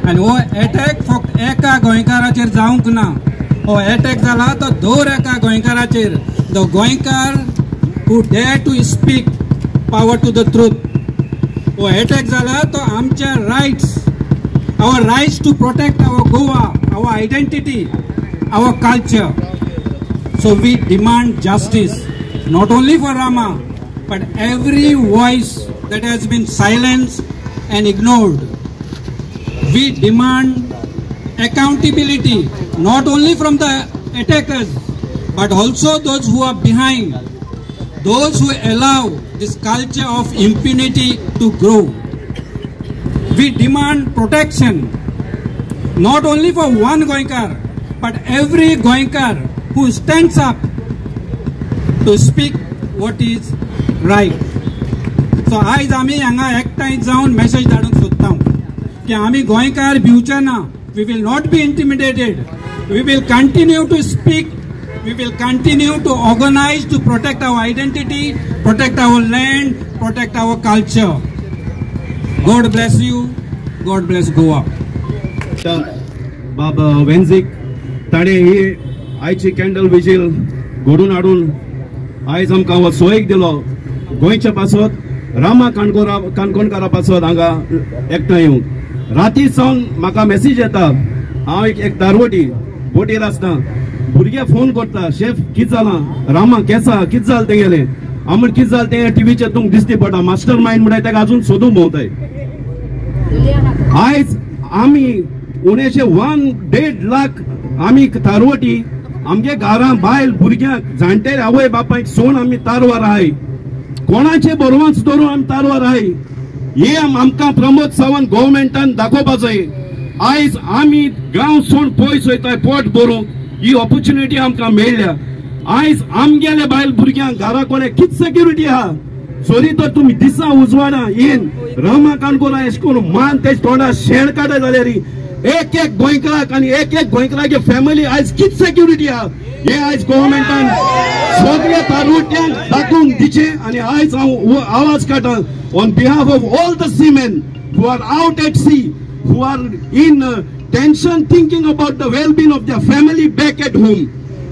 आनी हो एटॅक फक्त एका गोंयकाराचेर जावंक ना, हो एटॅक जाला तो दर एका गोंयकाराचेर. The Goenkar who dare to speak power to the truth. हो एटॅक जाला तो आमच्या rights, our rights to protect our Goa, our identity, our culture. So we demand justice not only for Rama but every voice that has been silenced and ignored. We demand accountability not only from the attackers but also those who are behind, those who allow this culture of impunity to grow. We demand protection not only for one Goenkar but every Goenkar who stands up to speak what is right. So आयज आमी हांगा एकठांय जावन message धाडूंक सोदता की आमी गोंयकार भिवचे ना. We will not be intimidated. We will continue to speak. We will continue to organize to protect our identity, protect our land, protect our culture. God bless you. God bless Goa. बाब वेन्झीक ताणें ही आयची candle vigil घडून हाडून आयज आमकां हो सोयीक दिलो. गोंयच्या पासत, रामा काणकोणकारा पासत हांगा एकठांय येवंक. राती सावन म्हाका मेसेज येता, हांव एक दारवटी बोटीर आसता, भुरगे फोन करता, शेफ कितें जालां, रामा केसा कितें जालें तेगेलें. हांव म्हण कितें जालें तें टिवीचेर तुमकां दिसती पडटा. मास्टर मायंड म्हणल्यार ताका अजून सोदूंक भोंवताय. आयज आमी उणेशे 1.5 लाख आमी तारवटी आमगे घरां बायल भुरग्यांक जाणटेले आवय बापायक सोड आमी तारवार आहाय. कोणाचे बरोवंच धरून आमी तारवार आहाय. हे आमकां प्रमोद सावंत गव्हर्मेंटान दाखोवपा जाय. आयज आमी गांव सोड पयस वयताय पोट भरूंक, ही ऑपॉर्च्युनिटी आमकां मेळ्ळ्या. आयज आमगेले बायल भुरग्यांक घरा कडेन कितें सेक्युरिटी आहा? सॉरी तर तुमी दिसा उजवाडा येन रामा काणकोणा एश करून मान तेज तोंडा शेण काडा जाल्यार एक एक गोंयकाराक आनी एक एक गोंयकाराचे फॅमिली आयज कितें सेक्युरिटी आहा हे आयज गव्हर्मेंटान सगळ्या तारुट्यांक दाखोवन दिचें. आनी आयज हांव आवाज काडटा on behalf of all the seamen who are out at sea, who are in tension thinking about the well-being of their family back at home.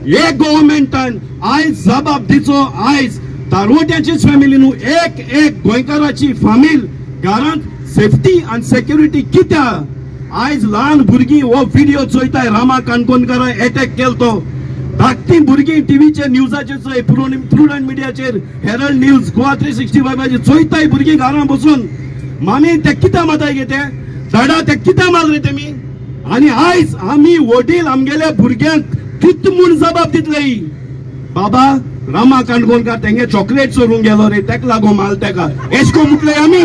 हे गव्हर्मेंटान आयज जबाब दिचो. आयज तारवट्यांचीच फॅमिली न्हू, एक एक गोंयकाराची फामील घरांत सेफ्टी आनी सेक्युरिटी कित्याक? आयज ल्हान भुरगीं हो व्हिडिओ चोयताय, रामा काणकोणकारा एटॅक केलो तो. धाकटी भुरगीं टिवीचेर न्यूजाचेर चोय, प्रुडंट मिडियाचेर, हेरल्ड न्यूज, गोवा 365 चोयताय भुरगीं घरां बसून. मामी ते कित्याक माताय गे ते दाडा ते कित्याक मारले तेमी? आनी आयज आमी वडील आमगेल्या भुरग्यांक कित म्हूण जबाब दितले? बाबा रामा काणकोणकार तेंगे चॉकलेट चोरूंक गेलो रे, तेका लागो माल तेका एश कोन म्हटले आमी.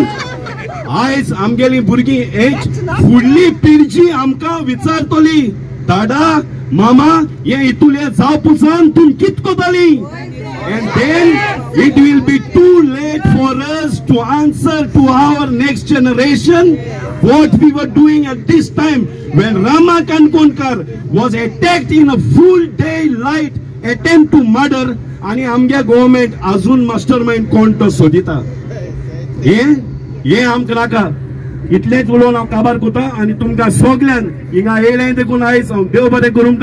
आयज आमगेली भुरगीं एज फुडली पिळगी आमकां विचारतली, दादा मामा हे इतुले जावपूसान तूं कित कोताली? And then it will be too late for us to answer to our next generation what we were doing at this time when Rama Kankonkar was attacked in a full daylight attempt to murder. आनी आमगे government अजून master mind कोण तो सोदिता. हे हे आमकां नाका. इतलेंच उलोवन हांव काबार कोता आनी तुमकां सगल्यांक हिंगा येयलें देखून आयज हांव देव बरें करूं.